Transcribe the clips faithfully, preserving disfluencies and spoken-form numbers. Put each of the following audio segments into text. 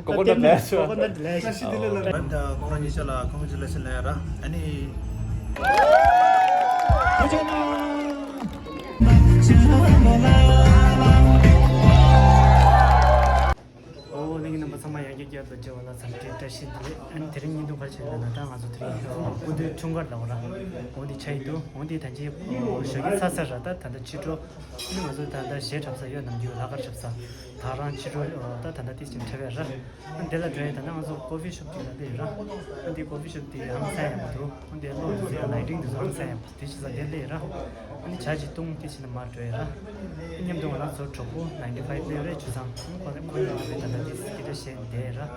Coconut ལས་ཤོ། Coconut ལས་ཤོ། བཀྲ་ཤིས་བདེ་ལེགས་ལ། ཁོང་རང་གཉིས་ཆ་ལ་ཁོང་ཆ་ལ་ཤི་ལ་ཡ་ར། ཨ་ནི། ཨོ་ལྷན་རྒྱས་རྣམ་པ་ཚང་མ་ཡང་བསྐྱར་བསྐྱར་དུ་མཇལ་བ་ལ་འཚམས་འདྲི་བཀྲ་ཤིས་བདེ་ལེགས། ཨ་ནི་དེ་རིང་བརྙན་ཐུང་ག་རེ་བྱས་ལབ་ན། ད་ང་ཚོ་དེ་རིང་སྐུ་མདུན་འཁྲུངས་སྐར་ལ་འོ་ར་འོ་འདི་ཆགས་ཀྱི་འདུག་འོ་འདི་ད་ཅི་ཞོགས་ཀྱི་ཚ་ཚ་ར། ད་ད་ལྟ་ཕྱི་དྲོ། ཨ་ནི་ང་ཚོ་ད་ལྟ་གཞས་འཁྲབ་ས་ཡོད། ནམ་རྒྱུན་ལྷག་དཀར་འཁྲབ་ས། ད་རང་ཕྱི་དྲོ་ད་ད་ལྟ་ཏིས་ཅིག་འཁྲབ་ཡ་ར། ཨ་ནི་དེ་ལ་འགྲོ་ཡ། ད་ནང་ང་ཚོ་ཀོ་ཕི་ཤོབ་ཅིག་ལ་སླེབས་ཡོད་ར། ཨ་ནི་དེ་ཀོ་ཕི་ཤོབ་དེ་ཧང་སང་ཡག་པོ་འདུག་ཨ་ནི་དེ་གློག་དེ་ཚོ་ཡང་ལའི་ཊིང་དེ་ཚོ་ཧང་སང་ཡག་པོ་འདུག་དེ་བྱས་ཙང་དེར་སླེབས་ཡོད་ར། ཨ་ནི་ཇ་ཅིག་བཏུང་། དེ་བྱས་ནས་མར་འགྲོ་ཡ་ར། ཨ་ནི་མཉམ་དུ་ང་རང་ཚོ་གྲོགས་པོ་ནའིན་ཊི་ཕའིབ་སླེབས་ཡོད་རེད། ཆུ་ཚང་། ཨ་ནི་ཁོ་ཁོ་ཡང་ང་ཚོའི་ད་ལྟ་དེ་སྐད་ཆ་བཤད་བསྡད་ཡོད་ར།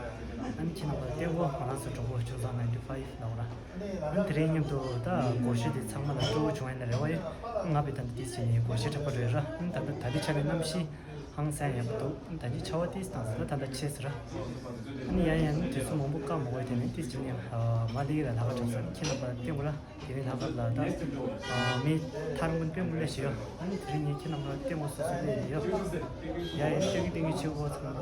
ཨ་ནི་ཁྱེད་རྣམ་པ་བསྟན་གོ། ང་རང་ཚོ་གྲོགས་པོ་ཆུ་ཚང་ནའིན་ཊི་ཕའིབ་ལབ་ར། ཨ་ནི་དེ་རིང་མཉམ་དུ་ད་སྒོར་གཞས་དེ་ཚང་མ་ལ་སྤྲོ་བོ་བྱུང་ཡ་ན་རེ་བ་ཡོད། ང་བས་ད་ལྟ་དེ་བྱས་ནས་སྒོར་གཞས་འཁྲབ་པ་རེད་ར། ཨ་ནི་ད་ལྟ་ད་ལྟའི་ཆ་ནས་གནམ་གཤིས་ཧང་སང་ཡག་པོ་འདུག་ད་ཅི་ཆར་པ་ཏིས་བཏང་ཟེར་ན་ད་ལྟ་ཆད་ཟེར་ར། ཨ་ནི་ཡང་ཡང་དུས་ཚོད་མང་པོ་བཀག་མ་དགོས། དེ་ནས་ཏིས་ཅི་ནས་མ་ལི་ར་ལྷག་དཀར་འཁྲབ་ས། ཁྱེད་རྣམ་པ་བསྟན་གོ་ར། དེ་ནས་ལྷག་དཀར་ལ་ད་མི་ཐར་མགོན་དཔོན་པོ་ལས་ཞེས་ཡོད། ཨ་ནི་དེ་རིང་ངས་ཁྱེད་རྣམ་པ་བསྟན་གོ་སོ་སོ་ལས་ཡོད། ཡང་ཡང་སྟོན་གི་སྟོན་གི་ཆེ་བོ་ཚང་མ།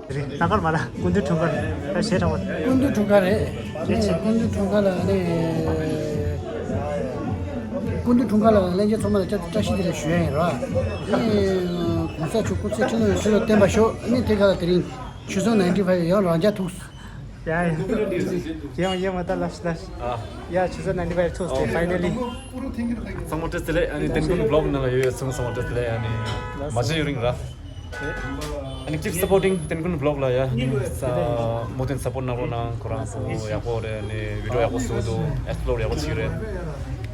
དེ་རིང་ལྷག་དཀར་མ་ལ་སྐུ་མདུན་འཁྲུངས་སྐར་ད་གཞས་འཁྲབ་པ། སྐུ་མདུན་འཁྲུངས་སྐར་རེད། རེད་ཆེ། སྐུ་མདུན་འཁྲུངས་སྐར་ལ་ནི། སྐུ་མདུན་འཁྲུངས་སྐར་ལ་ལྷན་རྒྱས་ཚང་མ་ལ་བཀྲ་བཀྲ་ཤིས་བདེ་ལེགས་ཞུ་ཡ་ཡིན་ར། ཨ་ནི་གོང་ས་མཆོག་སྐུ་ཚེ་ཁྲི་ལོ་ཁྲི་ལོ་བརྟན་པར་ཤོག་ཨ་ནི་དེ་ག་ལ་དེ་རིང་ཆུ་ཚོད་ནའིན་ཊི་ཕའིབ་ཡང་རང་རྐྱ་ཐུག་ཡ་ཡ། ཡང་ཡང་མ་ད་ལ་ཤི་ལ་ཤི། ཨ། ཡ་ཆུ་ཚོད་ནའིན་ཊི་ཕའིབ་ཐུག་སྟེ་ཕའི་ནལ་ལི། ཚང་མ་བཀྲ་ཤིས་བདེ་ལེགས། ཨ་ནི་བསྟན་ཀུན་བི་ལོག་ནང་ལ་ཡོད་ཡོད་ཚང་མ་ཚང་མ་བཀྲ་ཤིས་བདེ་ལེགས། ཨ་ནི་མ་བྱན་ཡུན་རིང་ར། ཨ་ནི་keep supporting བསྟན་ཀུན་བི་ལོག་ལ་ཡ། ཨ་ནི་ས་མུ་མཐུད་སཔོར་གནང་རོགས་གནང་། ཁོ་རང་ཚོ་ཡག་པོ་རེད། ཨ་ནི་བི་ཌི་ཡོ་ཡག་པོ་བཟོ་འདུག་ཨེགས་པི་ལོར་ཡག་པོ་བྱེད་ཀྱི་རེད།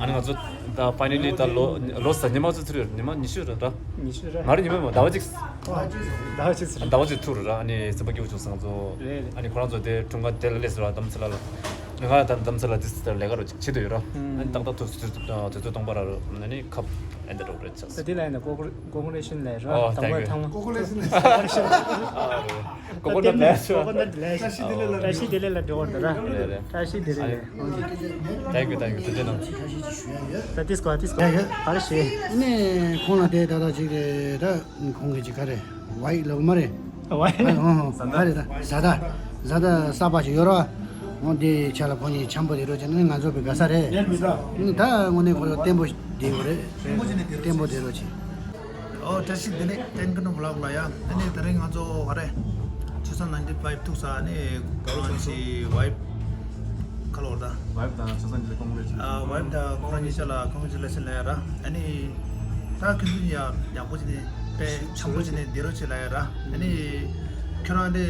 ཨ་ནི་ང་ཚོ་ད་ཕའི་ནལ་ལི་ད་ལོ་ལོ་ས་ཉི་མ་ཚོ་ཚུར་ཡོད། ཉི་མ་ཉི་ཤུ་རེད་ད། ཉི་ཤུ་རེད། ང་རང་ཉི་མ་མ་ཟླ་བ་གཅིག་ཟླ་བ་གཅིག་ཟེར། ཟླ་བ་གཅིག་ཐུག་རེད་ར། ཨ་ནི་སེམས་པ་སྐྱིད་པོ་བྱུང་སོང་ང་ཚོ། རེད་རེད། ཨ་ནི་ཁོ་རང་ཚོ་དེ་འཁྲུངས་སྐར་དེ་ལ་སླེབས་ཟེར་བ་དམ་ཚིག་ལ་ལ། ང་ད་དམ་ཚིག་ལ་དེ་ལས་ཀ་རོ་ཅིག་བྱེད་དུ་ཡོད་ར། ཨ་ནི་ཏག་ཏག་དུས་ཚོད་དུས་ཚོད་སྟོང་པ་ར་རོ། ཨ་ནི་ཁབ་ཨེ་འདྲ་རོ་རེད་ཆགས། ད་དེ་ལ་ཡིན་ན་ཀོ་ཀོ་ཀོ་ཀོ་རེ་ཤན་ལས་ར། ཨོ་དང་པོ་ཐེང་ཡུ། ཐང་། ཀོ་ཀོ་རེ་ཤན་ལས། ཀོ་ཀོ་ནཊ་ལས་ཤོ། ཀོ་ཀོ་ནཊ་ལས་ཤོ། བཀྲ་ཤིས་བདེ་ལེགས་ལ་འགྲོ་བར་འདུག་ར། རེད་རེད། བཀྲ་ཤིས་བདེ་ལེགས། Thank you, thank you. ཐུགས་རྗེ་གནང་། ད་ཏིས་ཀོ་ཏིས་ཀོ་ག་རེ་ཞེས། ནས་ཁོང་ལ་དེ་ད་ལྟ་ཅིག་རེད་ད། ཁོང་གི་ཅིག་ག་རེ་ཝའི་ལབ་མ་རེད། ཝའི། ཨ་ཨོ་ག་རེ་ད་བཟའ་ཟླ། བཟའ་ཟླ་གསར་པ་ཞིག་ཡོད་ར། འོ་དེ་ཆ་ལ་ཁོང་གཉིས་འཆམ་པོ་དེ་རོ་བྱས་ན་ང་ཚོ་བའི་དགའ་ས་རེད། ད་དངོས་གནས་ཁོ་ཚོ་བརྟན་པོ་བསྡད་ཡོད་རེད། བརྟན་པོ་བསྡད་རོགས་བྱེད། ཨོ་བཀྲ་ཤིས་བདེ་ལེགས། བསྟན་ཀུན་བི་ལོག་ལ་ཡ། ཨ་ནི་དེ་རིང་ང་ཚོ་ག་རེ། ཆུ་ཚོད་ནའིན་ཊི་ཕའིབ་ཐུག་ས། ཨ་ནི་ག་རེ་ཞིག་ཝའིབ་ཁ་ལོར་ད། ཝའིབ་དང་ཆུ་ཚོད་ཀོང་གྲེ་ཆུ། ཨ་ཝའིབ་དང་ཁོ་རང་གཉིས་ཆ་ལ་ཀོང་གྲེ་ཆུ་ལེ་ཤན་ལབ་ཡ་ར། ཨ་ནི་ད་ཁྱོད་ཚོ་ཡ་ཡག་པོ་བྱས་ནས་དཔེ་འཆམ་པོ་བྱས་ནས་བསྡད་རོགས་བྱེད་ལབ་ཡ་ར། ཨ་ནི་ཁྱོད་རང་དེ་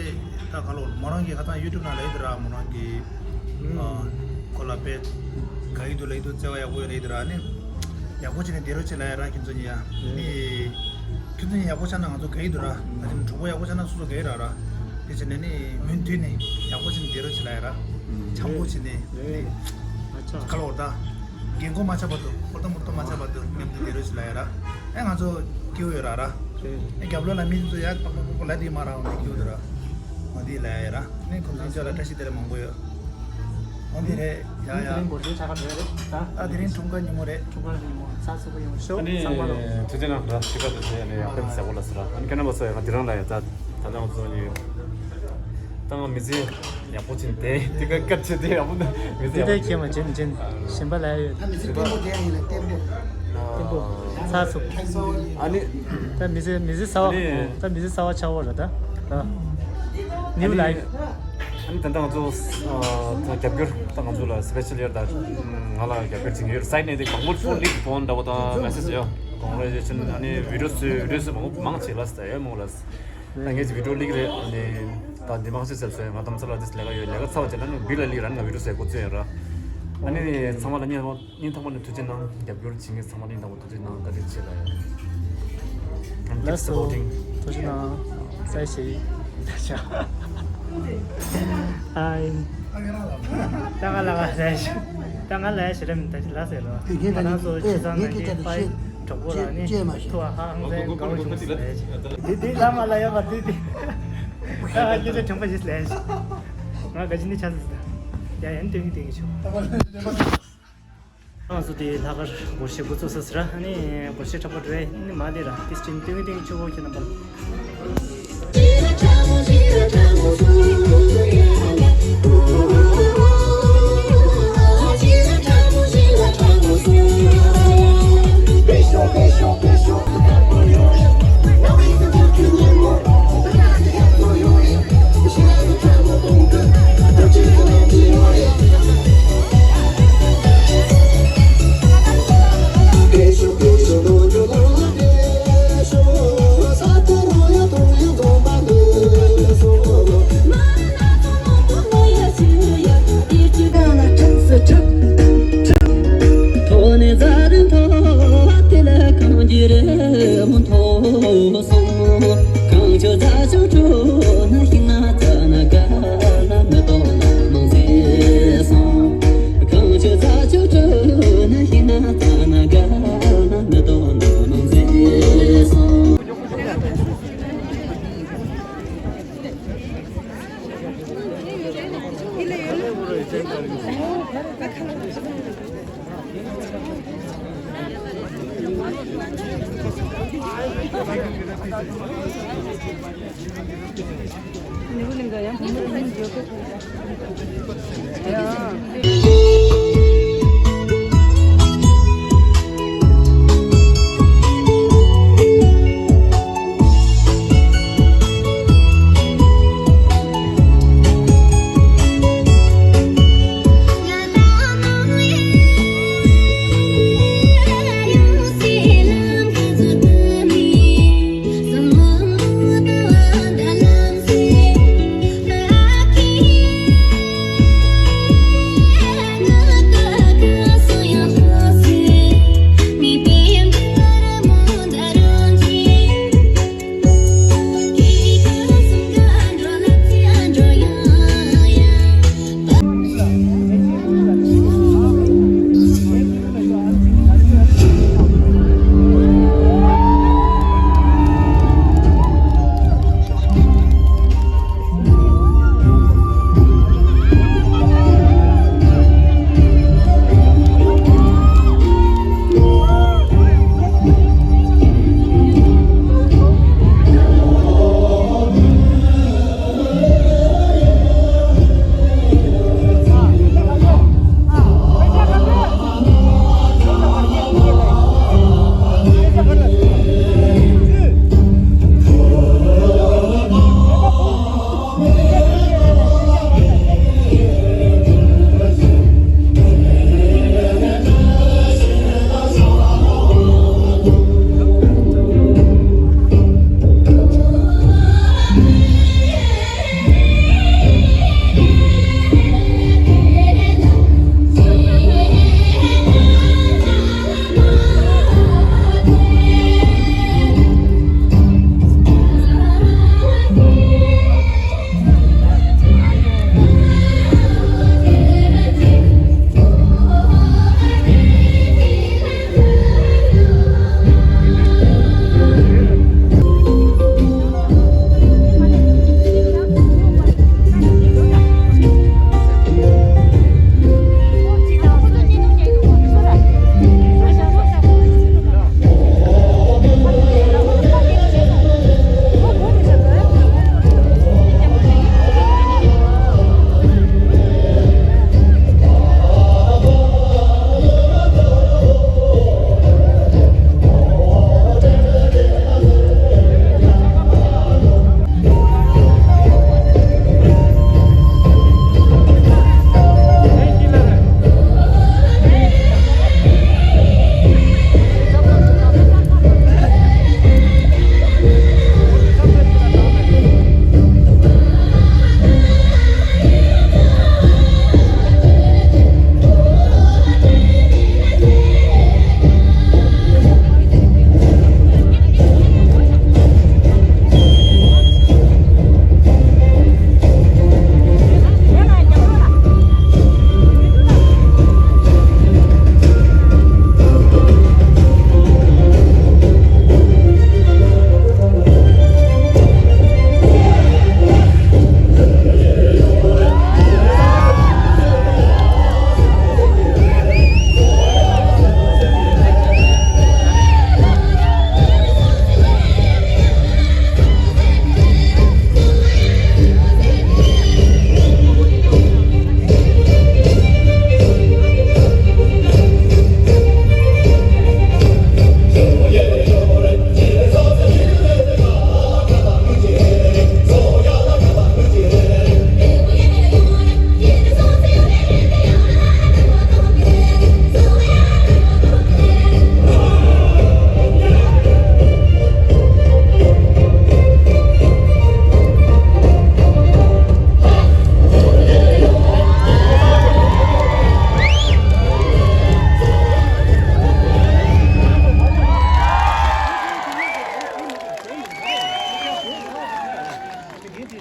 ད་ག་ལོར་མོ་རང་གི་ཁ་སང་ཡུ་ཊུབ་ནང་ལ་ཡོད་དེ་ར། མོ་རང་གི་ཨ་ཁོ་ལ་དཔེ་དགའ་ཡི་འདུག་ལབ་ཡི་འདུག་བརྩེ་བ་ཡག་པོ་ཡོད་ལབ་ཡི་འདུག་ར། ཨ་ནི་ཡག་པོ་བྱས་ནས་བསྡད་རོགས་བྱེད་ལབ་ཡ་ར། ཁྱོད་ཚོ་གཉིས་ཡ། ཨ་ནི་ཁྱོད་ཚོ་གཉིས་ཡག་པོ་ཆགས་ན་ང་ཚོ་དགའ་ཡི་འདུག་ར། ད་ཅི་གྲོགས་པོ་ཡག་པོ་ཆགས་ན་སོ་སོ་དགའ་ཡི་ར་ར། དེ་བྱས་ནས་ནི་མུ་མཐུད་ནས་ཡག་པོ་བྱས་ནས་བསྡད་རོགས་བྱེད་ལབ་ཡ་ར། འཆམ་པོ་བྱས་ནས་ནི་ཨ་ཅག་ཁ་ལོར་ད། རྒན་གོག་མ་ཆགས་བར་དུ། ཧོར་ཏ་མུར་ཏ་མ་ཆགས་བར་དུ་མཉམ་དུ་བསྡད་རོགས་བྱེད་ལབ་ཡ་ར། ཨེ་ང་ཚོ་སྐྱིད་པོ་ཡོད་ར་ར། ཨེ་རྒྱབ་ལོགས་ལ་མི་ཚོ་ཡ་པག་པག་པག་པག་ལབ་དེ་མ་ར་འོང་དེ་སྐྱིད་པོ་འདུག་ར། འོ་དེ་ལབ་ཡ་ར། ནི་ཁོང་ཚོའི་ཕྱོགས་ལ་བཀྲ་ཤིས་བདེ་ལེགས་མང་པོ་ཡོད། འོ་དེ་རེད། ཡ་ཡ། དེ་རིང་སྒོར་གཞས་ཆགས་ཀ་འདྲ་རེད་ད། ད་དེ་རིང་འཁྲུངས་སྐར་ཉིན་མོ་རེད། འཁྲུངས་སྐར་ཉིན་མོ་ཚགས་ཚུད་པོ་ཡོང་ཤོག་ཨ་ནི་ཚང་མ་ལ། ཐུགས་རྗེ་གནང་ར། ཐུགས་རྗེ་གནང་། ཨ་ནི་ཨ་ཕན་ཟེར་བོ་ལ་ཟེར་ར། ཨ་ནི་ཁྱེད་རྣམ་པ་ཚོ་ཡང་དེ་རང་ལ་ཡང་ད་ད་ལྟ་ང་ཚོ་ནི་ད་ང་མི་ཚེ་ཡག་པོ་ཕྱིན་ཏེ་དེ་ག་སྐབས་ཆེ་དེ་ཡག་པོ་འདུག་མི་ཚེ་དེ་ཡག་པོ་ལྟར་ཁྱེད་མ་ཅན་ཅན་གཞན་པ་ལ་ཡོད། ད་མི་ཚེ་བརྟན་པོ་དེ་ཡང་ཡིན་ལ་བརྟན་པོ། བརྟན་པོ་ཚགས་ཚུད། ཨ་ནི་ད་མི་ཚེ་མི་ཚེ་གསར་བ། ཨ་ནི་ད་མི་ཚེ་གསར་བ་ཆགས་པ་རེད་ད། ད་ནིའུ་ལའིཕ། ཨ་ནི་ད་ལྟ་ང་ཚོ་ཨ་ད་རྒྱབ་སྐྱོར་ད་ང་ཚོ་ལ་སི་པེ་ཤལ་ཡོད་ད། ང་ལ་རྒྱབ་སྐྱོར་བྱེད་མཁན་ཡོད། སའིཌ་ནས་དེ་གང་པོ་ཕོན་ལིག་ཕོན་འདྲ་པོ་དང་མེ་སེ་ཇི་ཡོད། ཀོང་གྷི་རེ་ཊུ་ལེ་ཤན། ཨ་ནི་བི་ཌི་ཡོ་བཟོས། བི་ཌི་ཡོ་བཟོས་མང་པོ་མང་ཆེ་ལ་ཟེར་ཡོད་མོ་ལ། ད་ངས་ཀྱི་བི་ཌི་ཡོ་ལིག་རེད། ཨ་ནི་ད་འདི་མང་ཆེ་ཟེར་སོང་། ང་དམ་ཚ་ལ་དེ་ལས་ཀ་ཡོད། ལས་ཀ་ཚར་བ་བྱས་ན་ནི་བི་ལ་ལིག་ར། ང་བི་ཌི་ཡོ་བཟོས་འགོ་བཙུགས་ཡོད་ར། ཨ་ནི་ཚང་མ་ལ་སྙིང་ཐག་པ་ནས་ཐུགས་རྗེ་གནང་། རྒྱབ་སྐྱོར་བྱེད་མཁན་ཚང་མ་ལ་སྙིང་ཐག་པ་ཐུགས་རྗེ་གནང་། བཀའ་དྲིན་ཆེ་ལ་ཡ། I'm keep ལགས་སོ། supporting. ཐུགས་རྗེ་གནང་། ས་ཞིག་ཨའི། ད་ང་ལ་ང་ས་ཞིག་ད་ང་ལ་ཞེ་ར་མི་ད་ཅི་ལ་ཟེར་རོ། ཁྱོད་ཁྱོད་ང་རང་ཚོ་ཨེ་ཆུ་ཚང་ངའི་ནང་གི་སྐད་ཆ་ཕ་ཡི་ཤེས་གྲོགས་པོ་ར་ནི་ཅེས་མ་ཤེས། ཐུ་བ་ཧ་ཧང་ཚན་དགའ་བོ་བྱུང་ཟེར་ལས་ཞིག་དེ་དེ་ལ་མ་ལ་ཡོད་པ་དེ་དེ། ད་ང་སྐད་ཆ་དྲན་པ་ཞིག་ལས་ཞིག་ང་ག་ཅི་ནི་ཆ་ཟེར་ད། ཡ་ཡ་ནི་སྟོན་གི་སྟོན་གི་ཆུ། ང་ཚོ་དེ་ལྷག་དཀར་སྒོར་གཞས་འགོ་བཙུགས་ས་ཟེར་ར། ཨ་ནི་སྒོར་གཞས་འཁྲབ་པ་རེད། ཨ་ནི་མ་དེ་ར་དེ་སྤྱིན་ཏིང་ཏིང་ཆུ་བོ་ཁྱེད་རྣམ་པ།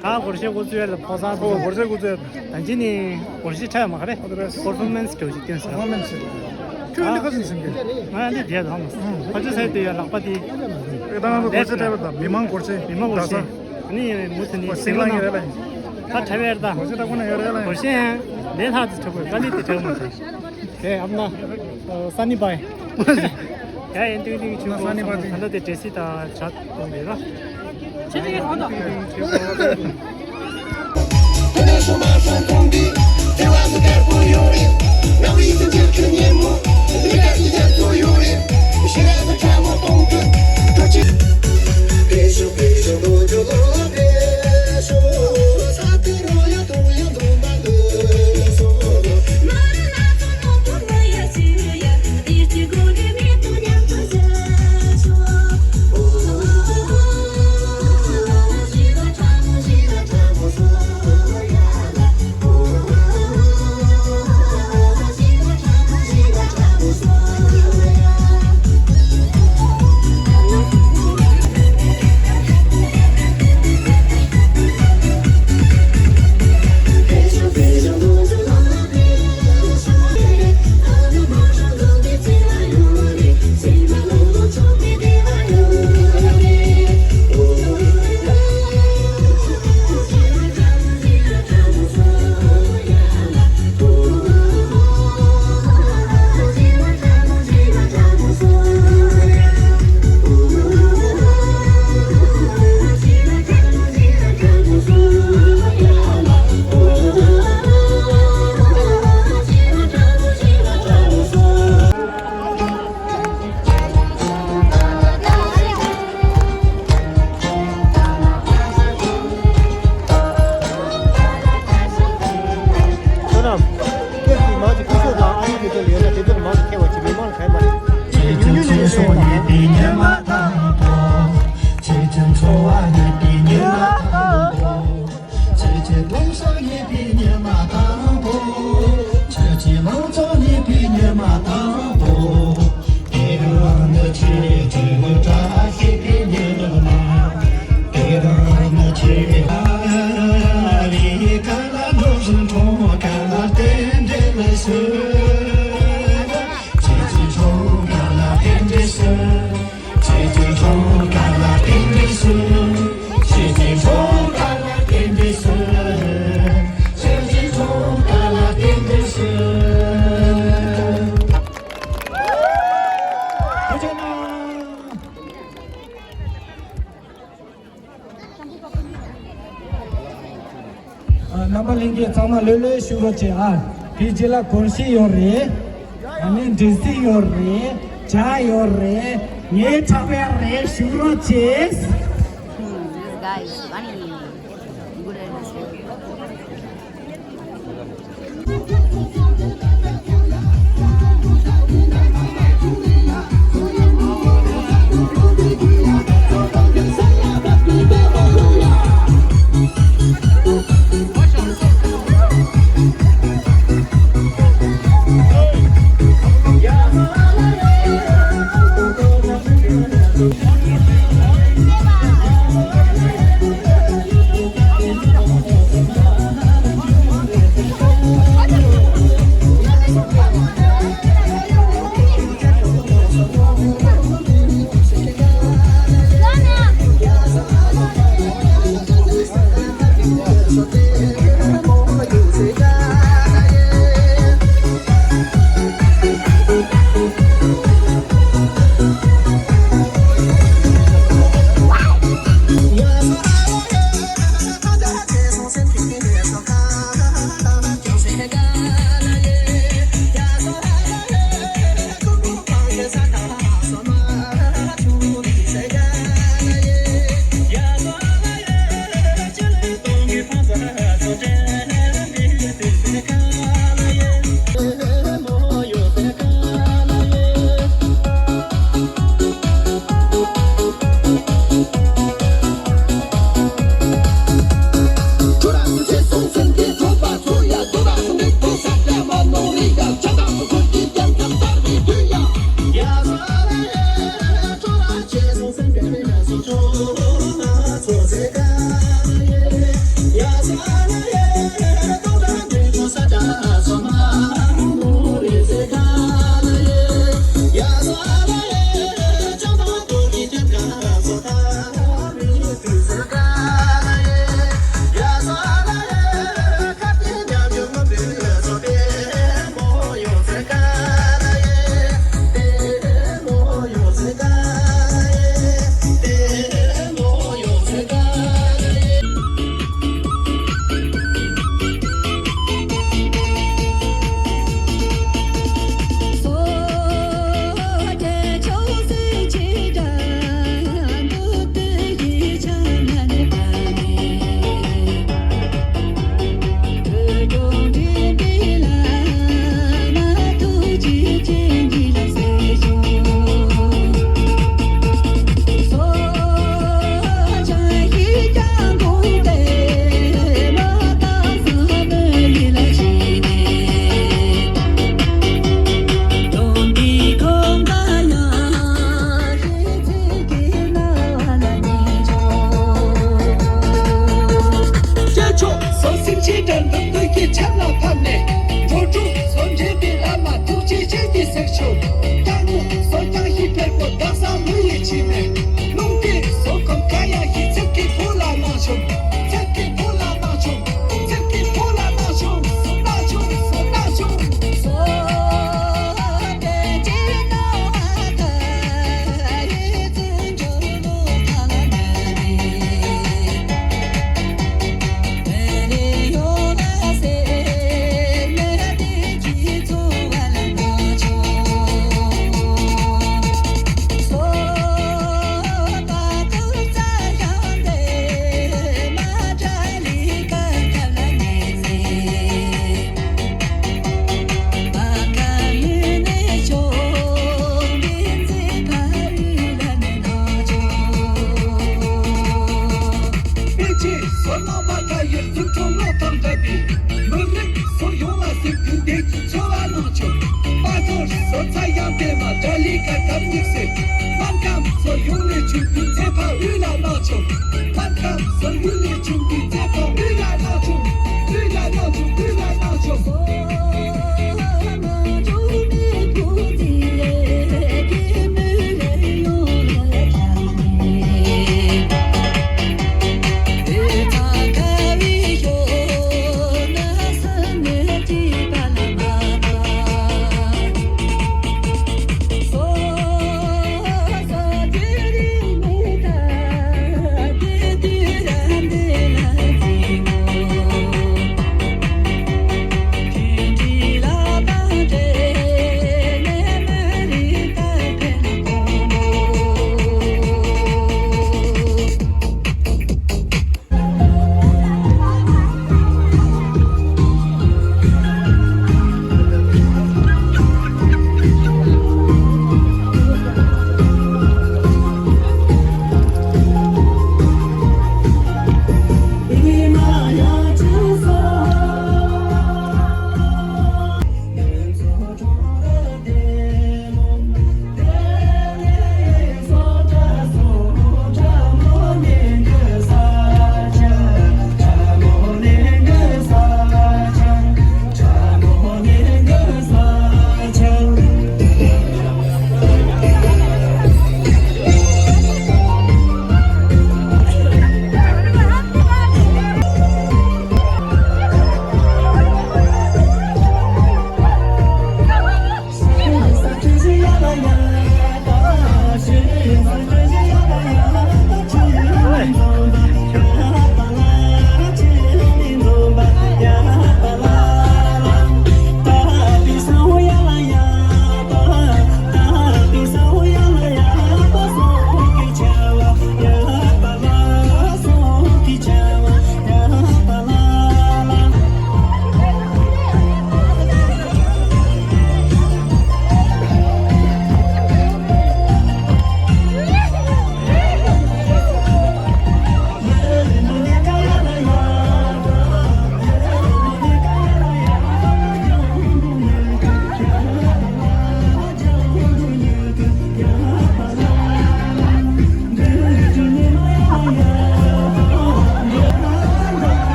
ད་སྒོར་གཞས་འགོ་བཙུགས་ཡ་ལ་ཕོ་གསར་ཨོ་སྒོར་གཞས་འགོ་བཙུགས་ཡ། ད་ཅི་ནི་སྒོར་གཞས་འཁྲབ་ཡ་མ་ག་རེ། ཨོ་ད་རེད། པར་ཕོར་མན་སི་སྐྱོ་ཞིག་སྟོན་ཟེར། པར་ཕོར་མན་སི། ཁྱོད་འདི་ཁ་སིན་སིན་གི། ང་ཡང་འདི་བསྡད་དང་མ་སོང་། ཁ་ཆུ་ས་ཡི་དེ་ཡ་ལག་པ་དེ། ཨེ་ད་ང་ཚོ་སྒོར་གཞས་འཁྲབ་པ་དང་མི་མང་སྒོར་གཞས། མི་མང་སྒོར་གཞས། ཨ་ནི་མུ་མཐུད་ནས་སིང་ལ་ང་རེད་ལ། ད་འཁྲབ་ཡ་རེད་ད། སྒོར་གཞས་ད་ཁོ་ན་ཡོད་རེད་ལ། སྒོར་གཞས་ཡང་ལས་སླ་དེ་འཁྲབ་དགོས། དཀའ་ལས་དེ་འཁྲབ་མ་ཐུབ། དེ་ཨ་མ། ཨ་སན་ནི་པའི། ཡ་ཡན་ཏིང་ཏིང་ཆུ་ན་སན་ནི་པའི་ད་ལྟ་དེ་འབྲས་སིལ་དང་ཇ་འཐུང་གི་ར། ཁྱེད་ཀྱིས་གང་དང་། ཁྱེད་ཀྱི་ལུང་ཤར་ཡིན་པའི་ཉི་མ་དང་པོ། ཁྱེད་ཀྱི་ལང་ཚོ་ཡིན་པའི་ཉི་མ་དང་པོ། དེ་རིང་ནི་ཁྱེད་ཀྱི་བཀྲ་ཤིས་པའི་ཉི་མ། དེ་རིང་ནི་ཁྱེད་ཀྱི་ལས་ཀ་ལ་འགྲོ་བཞིན་གྲོང་ཁ་ལ་རྟེན་འབྲེལ་ཞུ། ཁྱེད་ཀྱི་གྲོང་ཁ་ལ་རྟེན་འབྲེལ་ཞུ། ཁྱེད་ཀྱི་གྲོང་ཁ་ལ་རྟེན་འབྲེལ་ཞུ། ཁྱེད་ཀྱི་གྲོང་ཁ་ལ་རྟེན་འབྲེལ་ཞུ། ཁྱེད་ཀྱི་གྲོང་ཁ་ལ་རྟེན་འབྲེལ་ཞུ། ཐུགས་རྗེ་གནང་། ཨ། རྣམ་པ་ལྷན་རྒྱས་ཚང་མ་ལྷོད་ལྷོད་བཞུགས་རོགས་བྱེད་ཨ། དེའི་རྗེས་ལ་སྒོར་གཞས་ཡོད་རེད། ཨ་ནི་འབྲས་སིལ་ཡོད་རེད། ཇ་ཡོད་རེད། ངའི་ཕྱག་དཔེ་རེད། བཞུགས་རོགས་བྱེད། This guy is funny. Good at this.